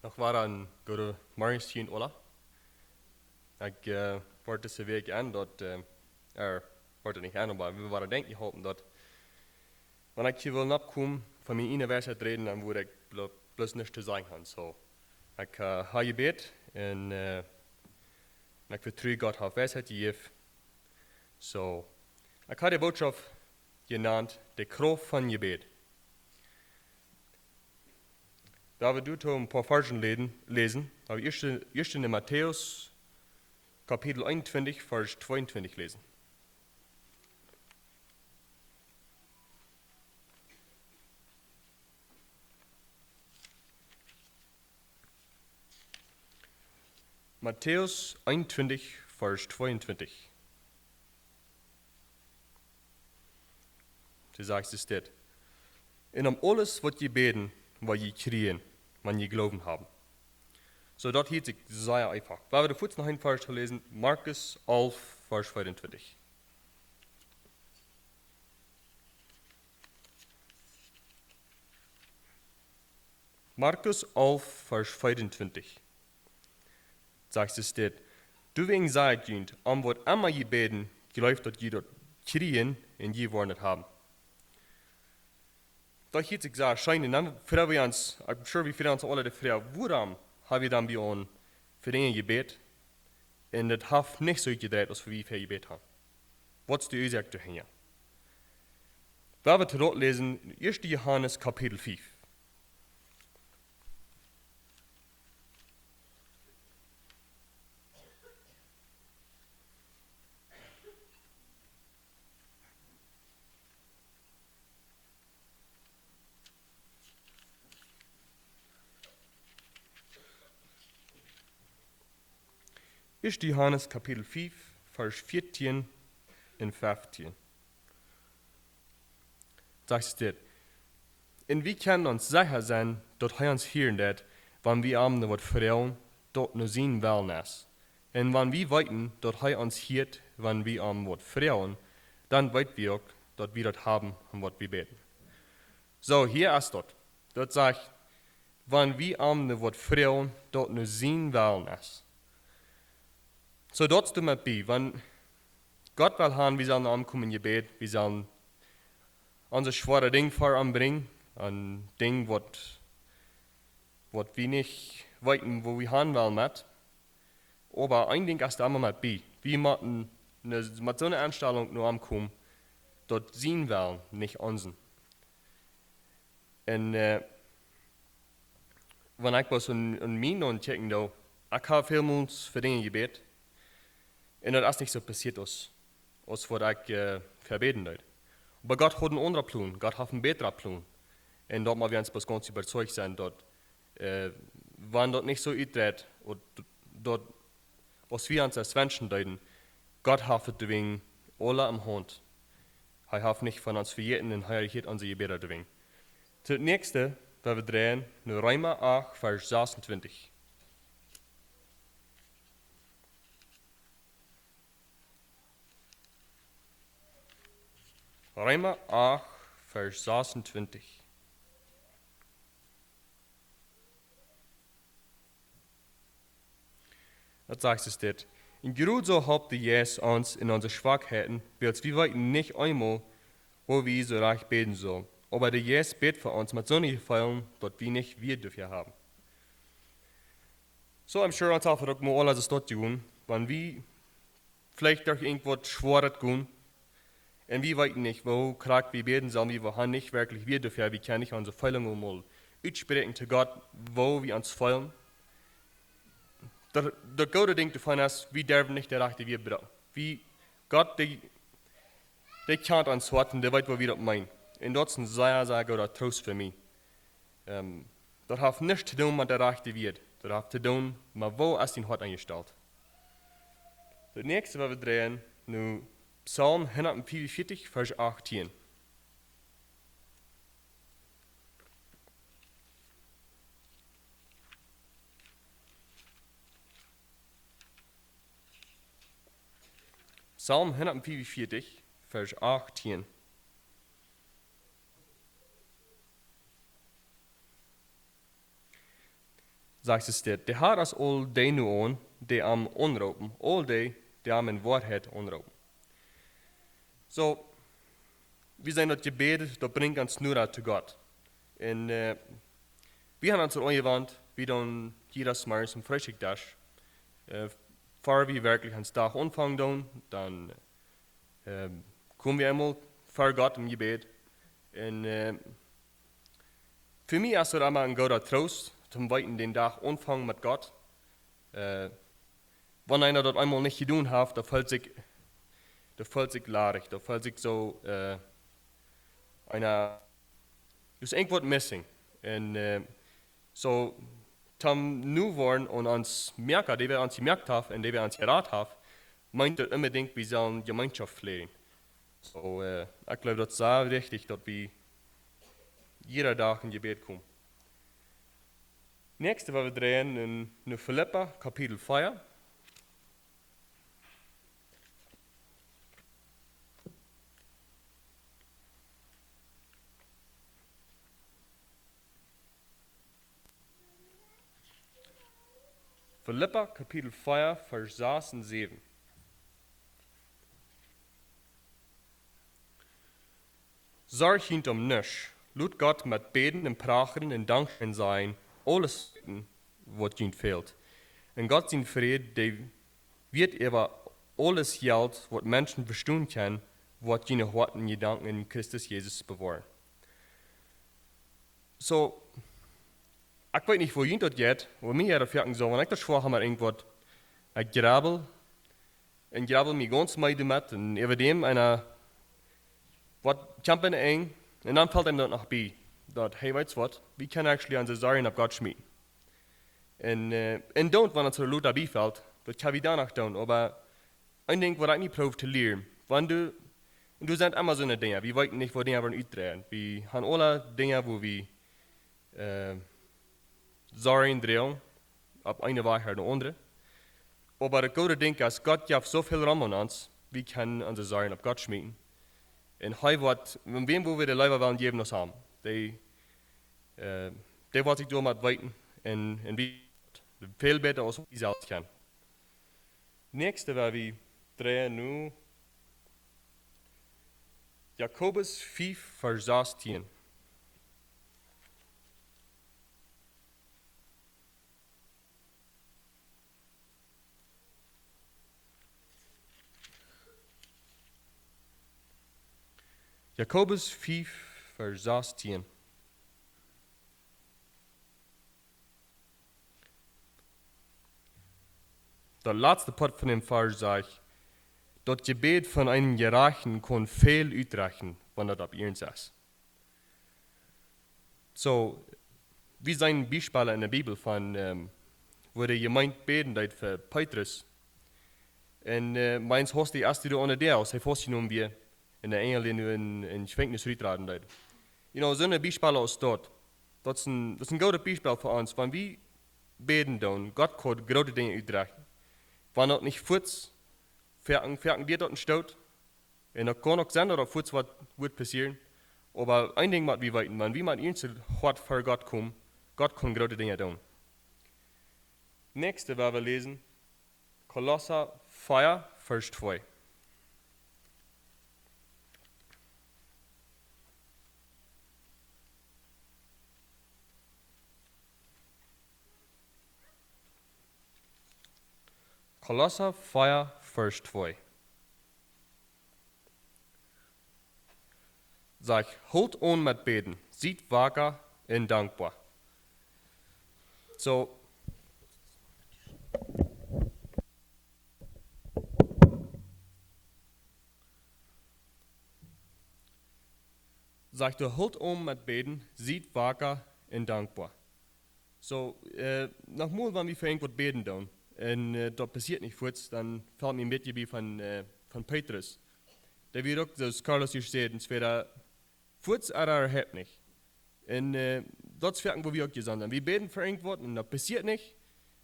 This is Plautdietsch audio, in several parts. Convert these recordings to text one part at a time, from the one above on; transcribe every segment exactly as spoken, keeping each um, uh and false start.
Noch wada een gooden Morjen, Ola. Ekj, äh, wort dise Wäakj aun daut, äh, ea, wort nich aun, oba wie wieren denkjen jeholpen daut, wan ekj hia wull nopp komen, von miene ieejne Weisheit räden, dan wudd ekj blo-, bloos nuscht to sajen haben. Soo, ekj, äh, hab jebät un, äh, ekj vetru Gott haft Weisheit jejäft. Soo, ekj hab de Botschaft jenant, de Krauft von Jebäd. Doa well wie nu een poa Varsch läsen, läsen. Oba ieescht, ieescht en Matäus, Kapitel eenuntwintich, Varsch tweeuntwintich läsen. Matäus eenuntwintich, Varsch tweeuntwintich. Doa sajcht et dit: "Un om aules waut jie bäden, woa jie kjrieen, wan jie Gloowen haben." Soo, daut hieet sikj sea eefach. Wie wellen fuaz noch een Varsch läsen, Markus alf, Varsch veeruntwintich. Markus alf, Varsch veeruntwintich. Sajcht et dit: "Doawäajen saj ekj junt, om waut emma jie bäden, jleeft daut jie daut kjrieen un jie woaren et haben." Daut hieet sikj sea scheen. Un dan froag wie ons, I'm sure wie froagen ons aule de Froag, wuarom hab wie dan bie ons fa Dinja jebät un daut haft nich soo utjedreit aus wie fa jebät haben? Waut es de Uasoak doahinja? Wie wellen daut läsen, ieescht Johanes Kapitel fief. Ieescht Johanes Kapitel fief, Varsch vieetieen un feftieen. Sajcht et dit: "Un wie kjennen ons secha sennen, daut hee ons hieren deit, wan wie am no waut froagen, daut no sienen Wellen es. Un wan wie weeten, daut hee ons hieet, wan wie am waut froagen, dan weet wie uk, daut wie daut haben, om waut wie bäden." Soo, hia es daut. Daut sajcht, wan wie am no waut froagen, daut no sienen Wellen es. Soo, daut es doamet bie, wan Gott well haben, wie sellen aunkomen em Jebäd, wie sellen onse schwoare Dinja ver am brinjen, aun Dinja waut, waut wie nich weeten, wua wie han wellen met. Oba een Dinkj es doa emma met bie. Wie motten ne, met soone Enstalunk no am komen, daut sien Wellen, nich onsen. Un, äh, wan ekj waut aun, aun mie aun checken doo, ekj hab välmols fa Dinja jebät. Un daut es nich soo passieet aus, aus waut ekj, äh, fa bäden deed. Oba Gott haud een aundren Plon, Gott haft een bätren Plon. Un daut mott wie ons bloos gaunz äwazeicht sennen, daut, äh, wan daut nich soo utdreit, daut, daut aus wie ons daut wenschen deeden, Gott haft et doawäajen aula em Haunt. Hee haft nich von ons vejäten un hee hieet onse Jebäda doawäajen. Toom näakjsten, waut wie dreien, no Reema acht, Varsch sasuntwintich. Reema acht, Varsch sasuntwintich. Daut sajcht et dit: "Un jrod soo halpt de Jeist ons en onse Schwakheiten, wiels wie weeten nich eemol, woo wie soo rajcht bäden sellen. Oba de Jeist bät fa ons met soone Jefeelen, daut wie nich Wieed doafäa haben." Soo, I'm sure ons haft et uk mol aula soo jegonen, wan wie veleicht derch irjentwaut Schwoaret gonen. Un wie weeten nich, woo krakjt wie bäden sellen, wie, wie haben nich werkjlich Wieed doafäa, wie kjennen nich onse Feelungen mol utspräakjen to Gott, woo wie ons feelen. Daut, daut goode Dinkj doavon es, wie derwen nich de rajchte Wieed brucken. Wie, Gott, dee, dee kjant ons Hoat un dee weet, waut wie doamet meenen. Un daut es een sea, sea grooten Troost fa mie. Ähm, daut haft nuscht to doonen met de rajchte Wieed. Daut haft to doonen met woo es dien Hoat enjestalt. Daut näakjste, waut wie dreien, nu Psalm hundatfiefunvieetich, Varsch achtieen. Psalm hundatfiefunvieetich, Varsch achtieen. Sajcht et dit: De Har es aul dee nu aun, dee am aunroopen, aul dee, dee am en Woarheit aunroopen. Soo, wie seenen daut Jebäd, daut brinjt ons noda to Gott. Un, äh, wie haben ons aunjewant, wie doonen jieda Morjes aum Freestikjdesch, äh, ea wie werkjlich onsen Dach aunfangen doonen, dan, ähm, komen wie eemol ver Gott em Jebäd. Un, äh, fa mie es daut emma een gooda Troost, to weeten, dän Dach aunfangen met Gott. Äh, wan eena daut eemol nich jedonen haft, dan feelt sikj, dan feelt sikj ladich, dan feelt sikj soo, äh, eena, doa es irjentwaut missing. Un, äh, soo, toom nu woaren aun ons Moaka, dee wie ons jemoakt haben un dee wie ons jerat haben, meent daut onbedinjt, wie sellen Jemeenschoft pläajen. Soo, äh, ekj jleew, daut es sea wichtich, daut wie jieda Dach em Jebäd komen. Näakjste, waut wie dreien en, en Filippa, Kapitel vea. Filippa, Kapitel vea, Varsch sas un säwen. Sorjt junt om nuscht. Lot Gott met Bäden un Prachren un Dankscheen sajen aules weeten, waut junt fält. Un Gott sien Fräd, dee wiet äwa aules Jelt, waut Menschen vestonen kjennen, woat june Hoaten un Jedanken en Christus Jesus bewoaren. Soo, ekj weet nich, woo junt daut jeit, oba mie jeit daut foaken soo, wan ekj daut schwoa hab met irjentwaut, ekj jrebbel, un jrebbel mie gaunz meed doamet, un äwa däm, un, äh, waut kjemt en Enj, un dan felt eenem daut noch bie, daut, hey, weetst waut, wie kjennen actually onse Sorjen opp Gott schmieten. Un, äh, un dan, wan et soo lota biefelt, daut kjenn wie dan noch doonen, oba een Dinkj, waut ekj mie proow to lieren, wan du, un doa sent emma soone Dinja, wie weeten nich, woo Dinja woaren utdreien. Wie haben aule Dinja, woo wie, äh, Sorjen droagen, opp eene Wies ooda aundre. Oba daut goode Dinkj es, Gott jeft soo väl Rum aun ons, wie kjennen onse Sorjen opp Gott schmieten. Un hee woat, wäm, wäm woa wie daut leewa wellen jäwen aus am? Dee, äh, dee woat sikj doamet weeten un, un wie, väl bäta aus wie selfst kjennen. Näakjste, waut wie dreien nu, Jakobus fiew, Varsch sastieen. Jakobus fiew, Varsch sastieen. Daut latste Poat von däm Varsch sajcht, daut Jebäd von eenen Jerajchten kaun väl utrechten, wan daut opp iernst es. Soo, wie seenen Biespels en de Bibel von, ähm, woo de Jemeent bäden deed fa Petrus. Un, äh, meist haud dee ieescht doa aun de Däa, aus hee faustjenomen wia, un de Enjel dee nu en, en Jefenkjnis rutraden deed. You know, soone Biespels aus daut. Daut es een, daut es een goodet Biespel fa ons. Wan wie bäden doonen, Gott kaun groote Dinja utrechten. Wan daut nich fuaz, foaken, foaken diat daut een Stoot. Un daut kaun uk sennen, daut fuaz waut woat passieren. Oba een Dinkj mott wie weeten, wan wie met ons Hoat ver Gott komen, Gott kaun groote Dinja doonen. Näakjste, waut wie läsen, Kolossa vea, Varsch twee. Kolossa vea, Varsch twee. Sajcht: Hoolt aun met bäden, siet waka un dankboa. Soo. Sajcht: Hoolt aun met bäden, siet waka un dankboa. Soo, äh, noch mol, wan wie fa irjentwaut bäden doonen, un, äh, daut passieet nich fuaz, dan felt mie een bät bie von, äh, von Petrus. Dee wia uk, soo aus Carlos hia sajcht, entweder fuaz ooda hee halpt nich. Un, äh, daut es foaken, woo wie uk hia sent. Wie bäden fa irjentwaut un daut passieet nich.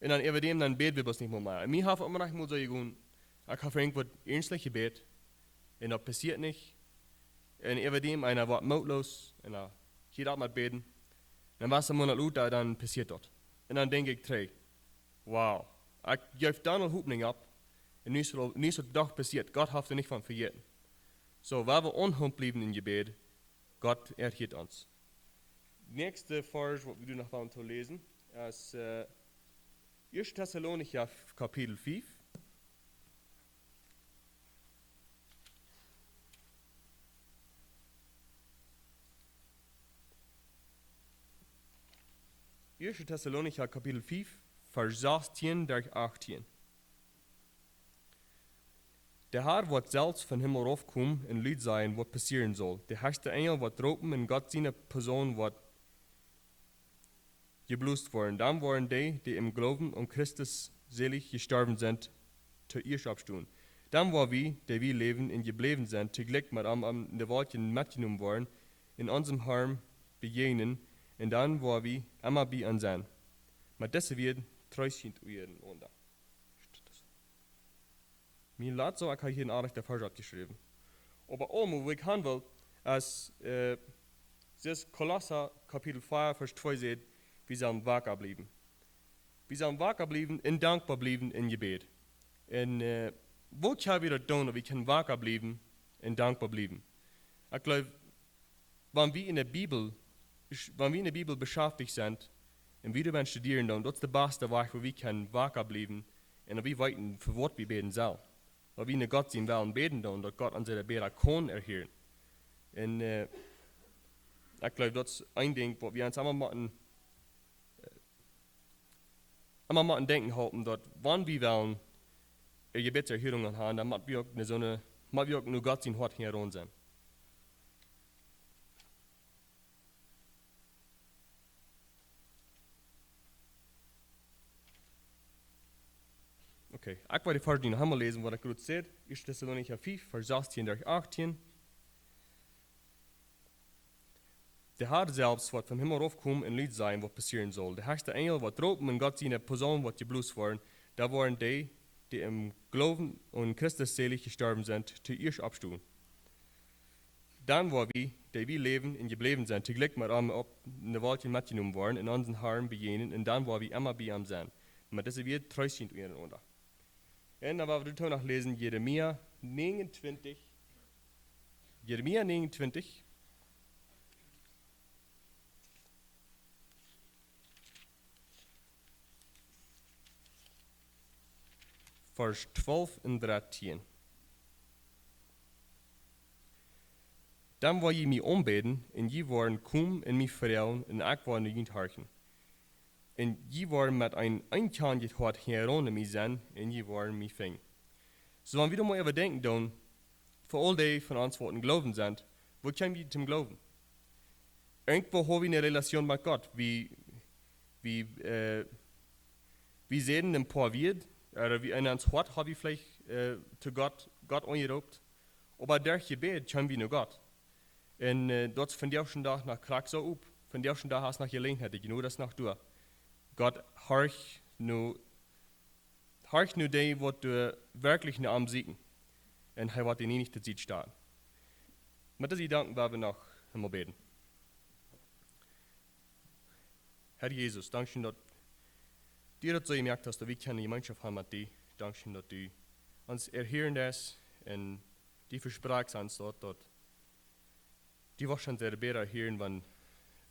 Un dan äwa däm, dan bäden wie bloos nich mea. Un mie haft emma noch mol soo jegonen, ekj hab fa irjentwaut iernstlich jebät. Un daut passieet nich. Un äwa däm, eena woat mootloos. Un dan jeit daut met bäden. Dan waut een Moonat lota, dan passieet daut. Un dan denkj ekj trigj: Wow, ekj jeef dan aul Hopninj opp. Un nu es daut, nu es daut doch passieet. Gott haft doa nich von vejäten. Soo, wan wie aunhoolen bliewen em Jebäd, Gott erhieet ons. Näakjste Varsch, waut wie noch wellen to läsen, es, äh, Ieeschte Tessalonicha Kapitel fief. Ieeschte Tessalonicha Kapitel fief, Varsch sastieen derch achtieen. De Har woat selfst vom Himmel raufkomen un Lied sajen, waut passieren saul. De hechste Enjel woat roopen un Gott siene Posaun woat jeblost woaren. Dan woaren dee, dee em Gloowen aun Christus seelich jestorwen sent, toieescht oppstonen. Dan woa wie, dee wie läwen un jebläwen sent, toojlikj met am en de Wolkjen metjenomen woaren, un onsem Harn bejäajnen, un dan woa wie emma bie am sennen. Met dise Wieed treest junt unjarenaunda. Mie lat soo, ekj hab hia een aardigen Varsch oppjeschräwen. Oba aulmol, wua ekj han well, es, äh, dis Kolossa Kapitel vea, Varsch twee sajcht, wie sellen waka bliewen. Wie sellen waka bliewen un dankboa bliewen em Jebäd. Un, äh, woo kjenn wie daut doonen, daut wie kjennen waka bliewen un dankboa bliewen? Ekj jleew, wan wie en de Bibel, wan wie en de Bibel beschäftigt sent un wie doaräwa studieren, dan daut es de baste Wajch, woo wie kjennen waka bliewen un daut wie weeten, fa waut wie bäden sellen. Daut wie no Gott sien Wellen bäden, dan daut Gott onse Jebäda kaun erhieren. Un, äh, ekj jleew, daut es een Dinkj, waut wie ons emma motten, äh, emma motten denkjen hoolen, daut wan wie wellen, äh, Jebädserhierungen haben, dan mott wie uk no soone, mott wie uk no Gott sien Hoat hinjaraun sennen. Okay, ekj woa de Varsch noch eemol läsen, waut ekj krakjt säd. Ieeschte Tessalonicha fief, Varsch sastieen derch achtieen. De Har selfst woat vom Himmel raufkomen un Lied sajen, waut passieren saul. De hechste Enjel woat roopen un Gott siene Posaun woat jeblost woaren. Dan woaren dee, dee em Gloowen aun Christus seelich jestorwen sent, toieescht oppstonen. Dan woa wie, dee wie läwen un jebläwen sent, toojlikj met am opp en de Wolkjen metjenomen woaren un onsen Harn bejäajnen, un dan woa wie emma bie am sennen. Met dise Wieed treest junt unjarenaunda. Un dan woa wie doa noch läsen, Jeremia neejenentwintich. Jeremia neejenentwintich. Varsch twalf un dartieen. Dan woa jie mie aunbäden, un jie woaren komen un mie froagen, un ekj woa no junt horchen. Un jie woaren met een eenkjantijet Hoat hinjaraun no mie sennen, un jie woaren mie finjen. Soo, wan wie doa mol äwa denkjen doonen, fa aul dee von ons, waut em Gloowen sent, woo kjeem wie toom Gloowen? Irjentwoo ha wie eene Relation met Gott. Wie, wie, äh, wie säden een poa Wieed, ooda wie, en ons Hoat ha wie veleicht, äh, to Gott, Gott aunjeroopt. Oba derch Jebäd kjeem wie no Gott. Un, äh, daut es vondoag dän Dach noch krakjt soo uk. Vondoag dän Dach es noch Jeläajenheit, de Jnod es noch doa. Gott horcht no horcht no dee, waut doa werkjlich no am sieekjen. Un hee woat dee nie nich to Sied stalen. Met dise Jedanken woa wie noch eemol bäden. Herr Jesus, dankscheen, daut du daut soo jemoakt hast, daut wie kjennen Jemeenschoft haben met die. Dankscheen, daut du ons erhieren deist un du vesprakjst ons daut, daut du woascht ons Jebäd erhieren, wan,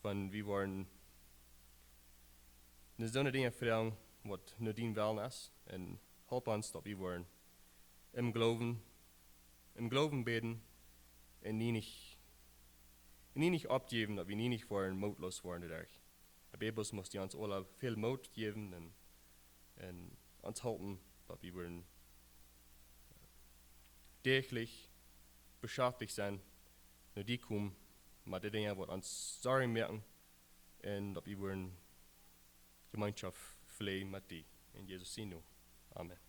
wan wie woaren no soone Dinja froagen, waut no dienen Wellen es, un help ons, daut wie woaren em Gloowen, em Gloowen bäden un nie nich, nie nich oppjäwen, daut wie nie nich woaren mootloos woaren doaderch. Ekj bäd bloos, mucht du ons aule väl Moot jäwen un, un ons halpen, daut wie woaren däachlich beschäftigt sennen, no die komen, met de Dinja, waut ons Sorjen moaken, un daut wie woaren Jemeenschoft fläajen met die. En Jesus sienen Nomen. Amen.